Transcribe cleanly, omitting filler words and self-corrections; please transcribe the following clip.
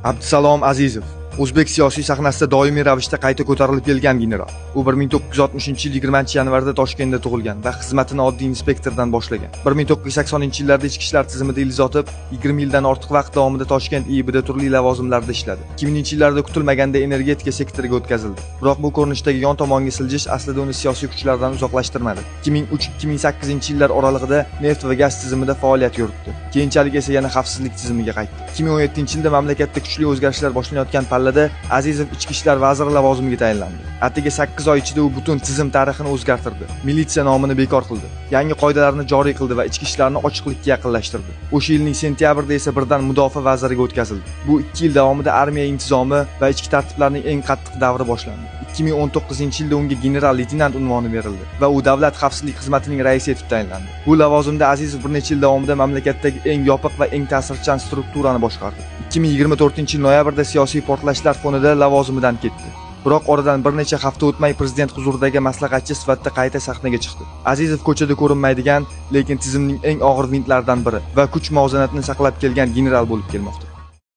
Abdusalom Azizov o'zbek siyosiy sahnasida doimiy ravishda qayta ko'tarilib kelgan general. U 1960-yil 20-yanvarda Toshkentda tug'ilgan va xizmatini oddiy inspektordan boshlagan. 1980-yillarda ichki ishlar tizimida ildiz otib, 20 yildan ortiq vaqt davomida Toshkent IIBda turli lavozimlarda ishladi. 2000-yillarda kutilmaganda energetika sektoriga o'tkazildi. Biroq bu ko'rinishdagi yon tomonga siljish aslida uni siyosiy kuchlardan uzoqlashtirmadi. 2003-2008 yillar oralig'ida neft va gaz tizimida faoliyat yuritdi. Keyinchalik esa yana xavfsizlik tizimiga qaytdi. 2017-yilda mamlakatda kuchli o'zgarishlar boshlanayotgan pallada Azizov ichki ishlar vaziri lavozimiga tayinlandi. Atigi 8 oy ichida u butun tizim tarixini o'zgartirdi. Militsiya nomini bekor qildi. Yangi qoidalarni joriy qildi va ichki ishlarni ochiqlikka yaqinlashtirdi. O'sha yilning sentyabrida esa birdan mudofaa vaziriga o'tkazildi. Bu 2 yil davomida armiya intizomi va ichki tartiblarning eng qattiq davri boshlandi. 2019-yilda unga general leytenant unvoni berildi va u davlat xavfsizlik xizmatining raisi etib tayinlandi. Bu lavozimda Azizov bir necha yil davomida mamlakatdagi eng yopiq va eng ta'sirchan strukturani boshqardi. 2024-yil noyabrda siyosiy portlashlar fonida lavozimidan ketdi. Biroq oradan bir necha hafta o'tmay prezident huzuridagi maslahatchi sifatida qayta sahnaga chiqdi. Azizov ko'chada ko'rinmaydigan, lekin tizimning eng og'ir vintlaridan biri va kuch muvozanatini saqlab kelgan general bo'lib kelmoqda.